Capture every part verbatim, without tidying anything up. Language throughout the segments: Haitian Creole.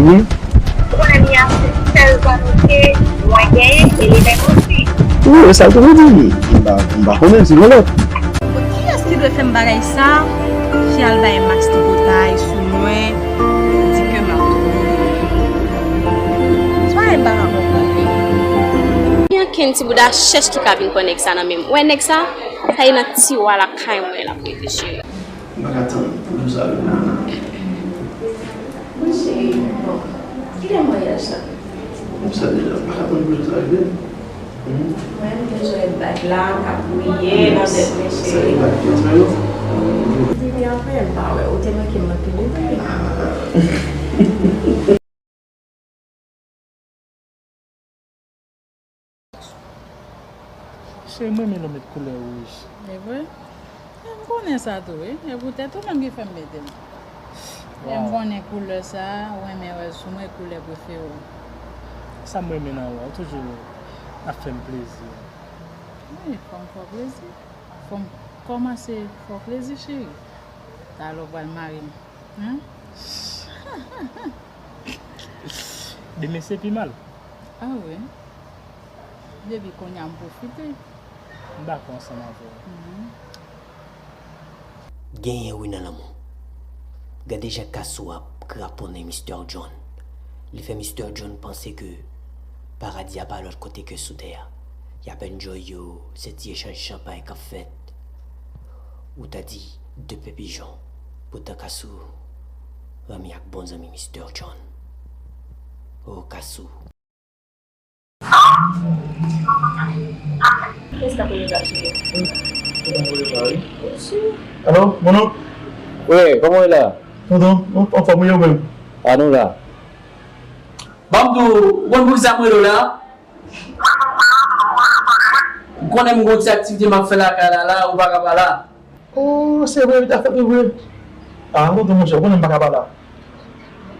Wi. Ou konnen mi a se sèl zanmi ke mwen genyen e li menm osi. Wi, e sa l te vle di. M pa, m pa konnen, se yon lòt. Bon, kiyès ki dwe fè m bagay sa? Fi al bay Max tripotay sou mwen, di ke m ap twonpe. Se pa bagay m pa ka konprann. Gen ankenn ti bouda chèch ki ka vin pran nèg sa nan men m. Ou wè nèg sa? Sa e nan tiwa lakay mwen l ap rete, cheri. M pa ka tann pou jou sa rive. Wi, cheri. Bon, kilè maryaj la? Ou sa deja, m pa ka tann pou jou sa rive. Mwen, m te jwe bag la, m ka priye nan tèt mwen, cheri. Sa e bag ki antre yo? Depi apre, m pa wè. Ou te manke m anpil, wi, baby. Cheri, m renmen lè w met koulè wouj. E vre? E m konnen sa tou, wi. E poutèt ou menm ki fè m mete l. E m konnen koulè sa, ou renmen wè l sou mwen, koulè prefere w. Sa m renmen nan ou a, ou toujou ap fè m plezi. Wi, fò m fè w plezi. Fò m kòmanse fè w plezi, cheri. Talè w pral mare m. Demen se pi mal. Ah wi. Depi kounye a m pwofite. M dakò ansanm avè w. Genyen wi nan lanmou. Gade jan Kasou ap kraponnen Mister John. Li fè Mister John panse ke paradi a pa lòt kote ke sou tè a. Y ap enjoy yo, se ti echanj chanpay k ap fèt. Ou ta di de pè pijon. Poutan Kasou ranmi ak bon zanmi Mister John. Oh, Kasou. Kiyès k ap rele la, cheri? Alo, mon oncle? Wi, kòman w ye la? Tonton, anfòm, wi, ou menm? A, nou la. Ban m di w, ou konn poukisa m rele w la? M konnen m gon ti aktivite m ap fè lakay la, la, ou pa ka pa la. Oh, se vre, wi, ta fèt, wi, vre. Ah, tonton, monchè, ou konnen m pa ka pa la.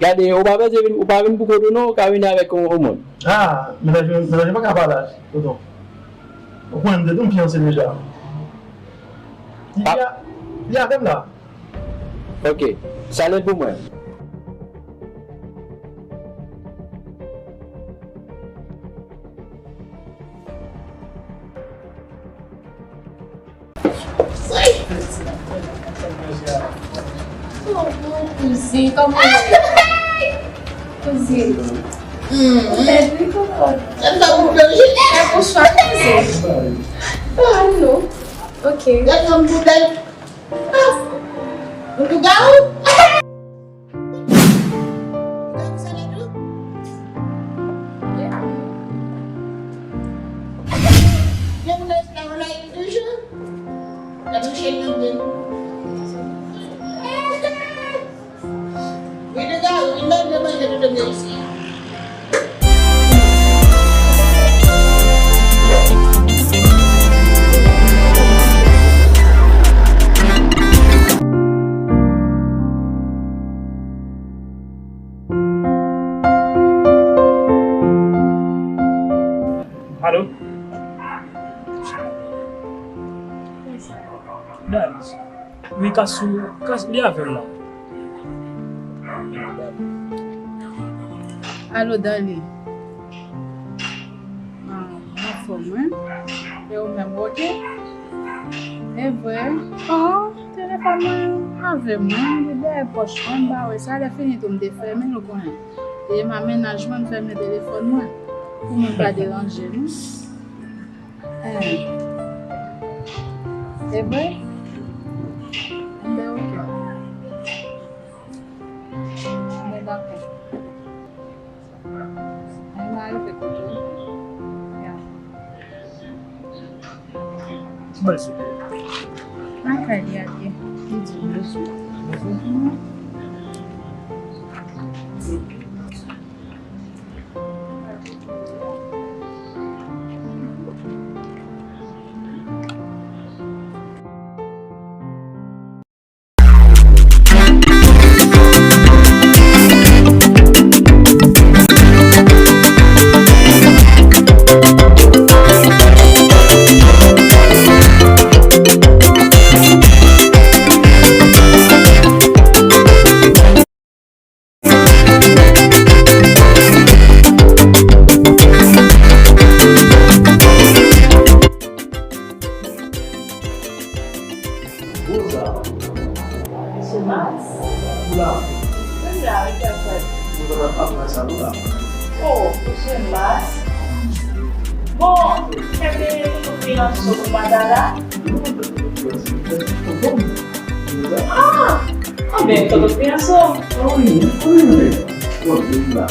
Gade, ou pa bezwen vin, ou pa vin pou kont ou non, ou ka vin avèk yon, yon moun. Ah, mennaj mwen, mennaj mwen pa ka pa la, tonton. Ou konnen m te di w m fiyanse deja. Li, li a, li avè m la. Ok, salye l pou mwen. Oh, mon cousin, comment... Cousin. Mm. Bèl wi, kòkòt. Sa m ta pou fè, wi. Bèl bonswa, cousin. Ah, non. Ok. Gade yon boudèy. Ah. Yon lougawou. Alo? Dali. Wi, Kasou, Kas-, li avè m la. Alo, Dali. Ah, m anfòm, wi. E ou menm, ok? E vre? Oh, telefòn mwen avè mwen, li dèyè pòch mwen, m pa wè sa. Lè fini tou, m te fèmen l, ou konnen. E m a mennaj mwen, m fèmen telefòn mwen. Pou moun pa deranje m. Eh. E vre? Enben, ok. Enben, dakò. Mwen rive kote w. Ya. Ki bal se te? Lakay li al ye. Li di m bezwen. Bezwen? Mhm. Mesye Max? Ou la? Wi, m la, wi, kèk fwa. Ou la, pa pran sa, ou la? Oh, mesye Max. Bon, kenbe tonton Priyanso pou mwen la. Ah! Anben, tonton Priyanso. Ah wi, wi, wi. Bon, wi, la.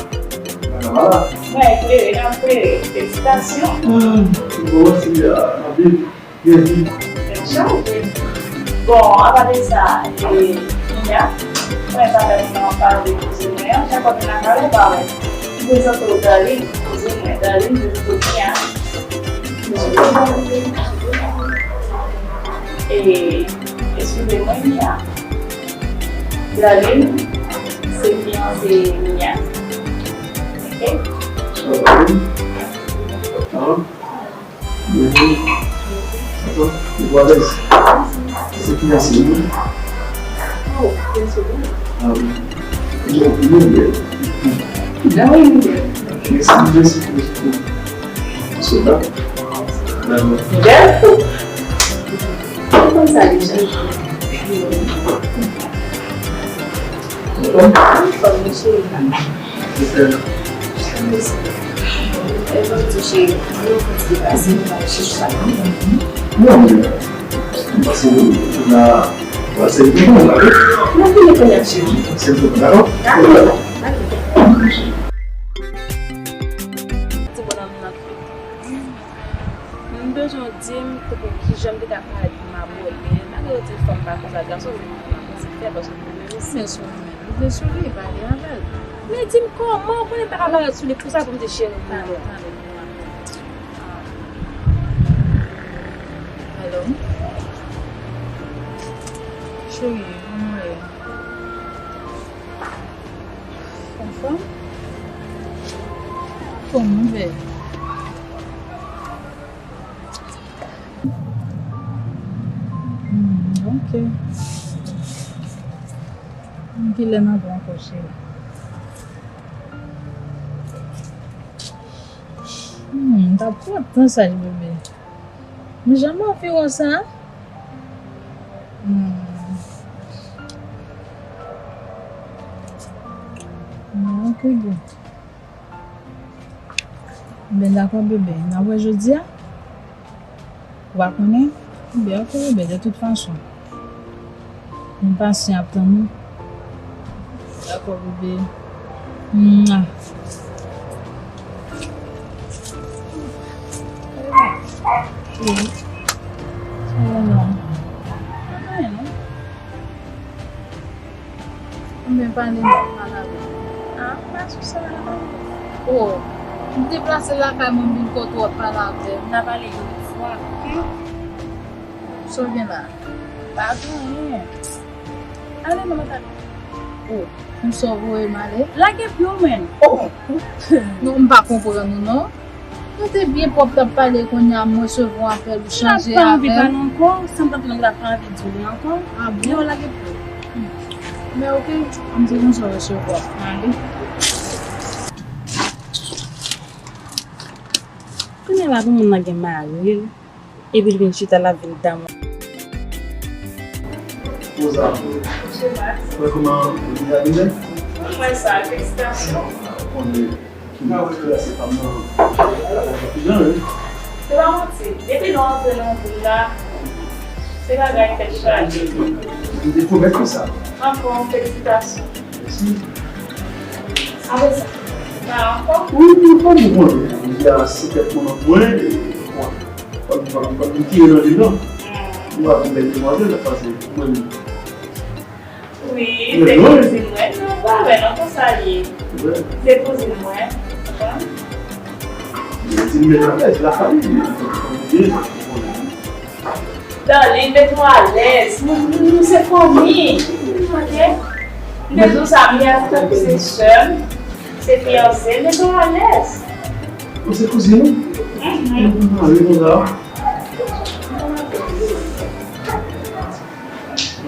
Mwen eklere, m eklere. Felisitasyon. Ah, bon, mèsi, ah, anpil. Tèt chaje. Bon, apa de sa, e, Mia, mwen pa tèlman pale kouzin mwen an, chak fwa m nan kay ou pa wè. M prezante w Darline, kouzin mwen, Darline, kouzin Mia. E, eskize mwen, Mia. Darline, se fiyanse Mia. Ok? Mwen, atò, ou alèz? Se fiyanse m wi. Oh, fiyanse w? Ah wi. Bon, nou bèl. Ah wi, nou bèl. Mèsi, mèsi, mèsi. Se sa. Bèl. Bèl. Ou konn sa deja. Anfòm, cheri. Anfòm. Cheri, mwen fè ti pase, mwen pa chèche sa. Non, men, m panse nou la, pase nou la, wi. Mwen fini kounye a, cheri. Se bon, dakò? Dakò. Dakò. Ti bònòm nan. M bezwen w di m, tankou kijan m te ka pale pou m abòne. Malgre w di fanm pa konn sa, gason vle konn sa, konn sa fè, paske m vle sou li, m vle sou li, pale avè l. Men di m kòman, ou konnen m pa ka parèt sou li konsa pou m di cheri m pa bon. Alo? Cheri, kòman w ye? Anfòm? Anfòm, wi, bèl. Hmm, ok. Kilè n ap ankò, cheri? Hmm, m t ap pran tan sa, bebe. Men jan m anvi wè sa. Hmm. Non, ok, bon. Enben, dakò, bebe. N ap wè jodi a? Ou pa konnen? Enben, ok, bebe, de tout fason. M pasyan ap tann ou. Dakò, bebe. Mwa. Wi. Sa va, non? Pa gen anyen, non. Konbyen pale m ap pale avè w? Ah, pa sou sa la. Oh, m deplase lakay mwen, m vin kote w ap pale avè m. N a pale yon fwa, ok? Sa w gen la? Pa gen anyen. Ale non, mwen ta. Oh, konsa w voye m ale? Lage pye w, menn. Oh! Non, m pa konprann ou, non. Nou te byen pwòp, t ap pale, kounye a m resevwa apèl ou chanje avè m. M pa anvi pale ankò, sa m t ap di w la, m pa anvi di w li ankò. Ah bon? Yo, lage pye w. Men ok, an m di konsa w resevwa. Ale. Kounye a la, pou moun nan gen mari l. Epi l vin chita, l ap vin damou. Poza. Mesye Max. Wè kòman li a vin? Mwen sa, felisitasyon. Konnen ki mwen wè se fanm nan. Jan, wi. Se pa manti. Depi nou antre nan vil la, se bagay tèt chaje. M te pwomèt ou sa. Ankò, felisitasyon. Mèsi. Apre sa, pa ankò? Wi, wi, fò nou konnen. Li a se tèt mwen nan mwen, e, bon. Fò n, fò n, fò n tire nan li, non. Hmm. Nou ap yon bèl demwazèl, la pase mwen menm. Wi, se kouzin mwen, non, pa vre, non, konsa l ye. Wi. Se kouzin mwen, konprann? Li di m met alèz, la fanmi, li di m. Darline, met nou alèz. Nou, nou, nou se fanmi. Ok? M te di w sa, Mia se tankou se sè m. Se fiyanse, met nou alèz. Ou se kouzin ou? Mhm. Ah, wi, konsa.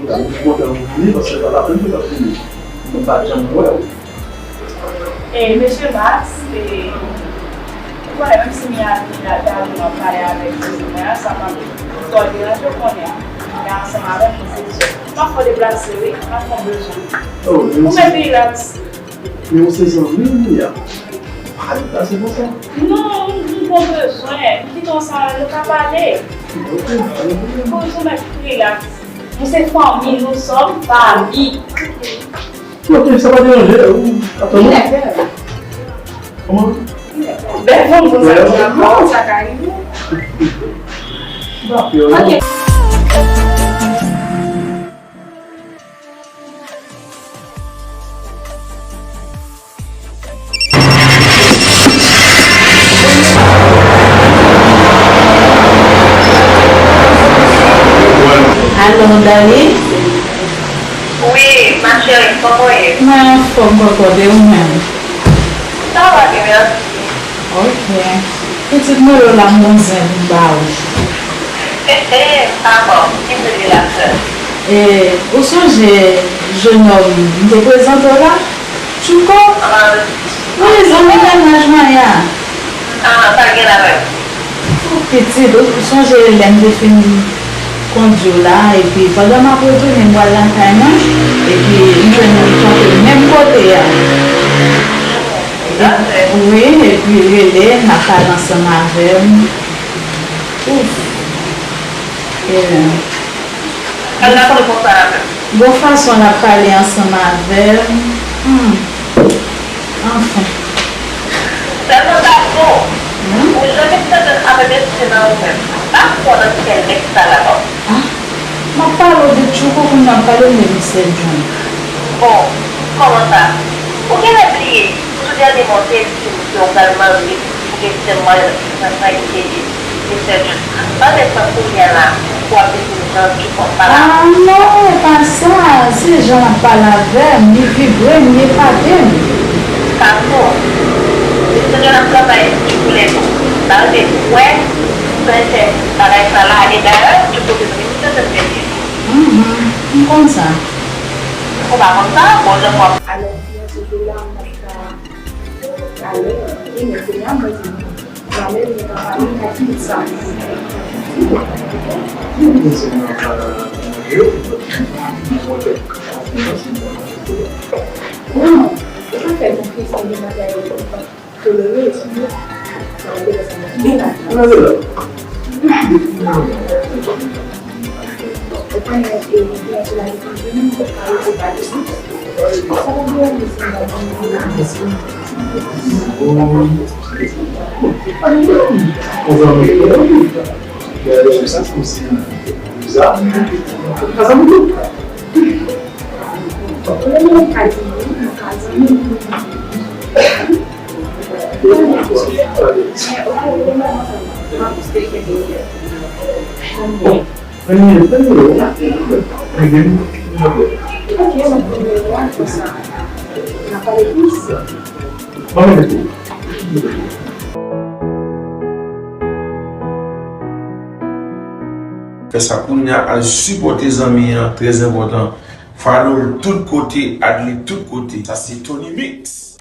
Mwen kontan ou vini, paske pa lapenn pou t ap vini. Mwen pa t janm wè w. E, mesye Max, e, ou konnen, menm si Mia vini la, Darline ap pale avèk kouzin mwen an, sa pa twò deranje w, konnen. Ansanm avè m, mwen se sè. M ap fè w deplase, wi. M ap fè w bezwen. Oh, men ou se, mèt rilaks. Men ou se zanmi m, wi, a. Pa deplase konsa. Non, m, m gon bezwen. M kite w ansanm avè m, nou ka pale. Ok, pa gen pwoblèm. Ou, ou mèt rilaks. Nou se fanmi, nous sommes famille. Ok, sa pa deranje, ou ap tann mwen? Kòman? Bèl fanm konsa, sa ka rive. Bon, ok. Alo, Dali? Wi, ma chérie, kòman w ye? Mwen anfòm, kòkòt, e ou menm? Sa va byen, mèsi. Ok. Pitit, mwen la, m gon zen pou m ba ou. He, he, pa fò, ki zen li la, sè? E, ou sonje jennòm m te prezante w la? Tchouko? Ah. Wi, zanmi mennaj mwen an. Ah, sa gen la menm. Ou pitit, ou sonje lè m te fin kondui w la, epi pandan m ap retounen, m pral lakay mwen, epi m jwenn li kanpe menm kote a. Wi, epi l rele, l ap pale ansanm avè m. Ouf. E, Al la konn konsa la menm. Bon fason l ap pale ansanm avè m. Hmm. Anfen. Sèlman Taco, hmm? Ou janm ap tande avè mesye nan ou menm. Pa kwè nan kè nèg sa la non. Ah, m ap pale w de Tchouko kounye a, m pale w de Michel John. Bon, kòman sa? Ou genlè bliye, ou sou dènye mwa w te di m ke w pral marye, ou gen sèlman nan sa ki te di. Mesye John, pa desann kounye a la pou w ap vin jan Tchouko ap pale avè w. Ah non, e pa sa. Se jan l ap pale avè m, li vibre m, li epate m. Kato, mesye John ap travay di koulè tou. Sa vle di, w wè, m fè fè bagay sa la, e dayè, Tchouko te vin m te fè fè. Mhm, m konn sa. Ou pa konn sa? Bon, jan m ap. Alò, si yon sou la, m ap ka. Ale, vini, kounye a mwen di nou. Prale, nou pa pale, nou pa fini sa. Non, ou pa fè konfyans nan de bagay ou pa tolere, si nou. Sa ou te fè sa, mwen. Vini la. Ou konnen, e, vini sou la, vini, ou pa yo, ou pa yo. Bon. Premye, premye yo. Premye yo. Ok, mwen premye yo a, konsa. N a pale plis. Ban mwen mete. Fè sa kounye a, al sipòte zanmi an, trè enpòtan. Follow l tout kote, add li tout kote. Sa se Tony Mix.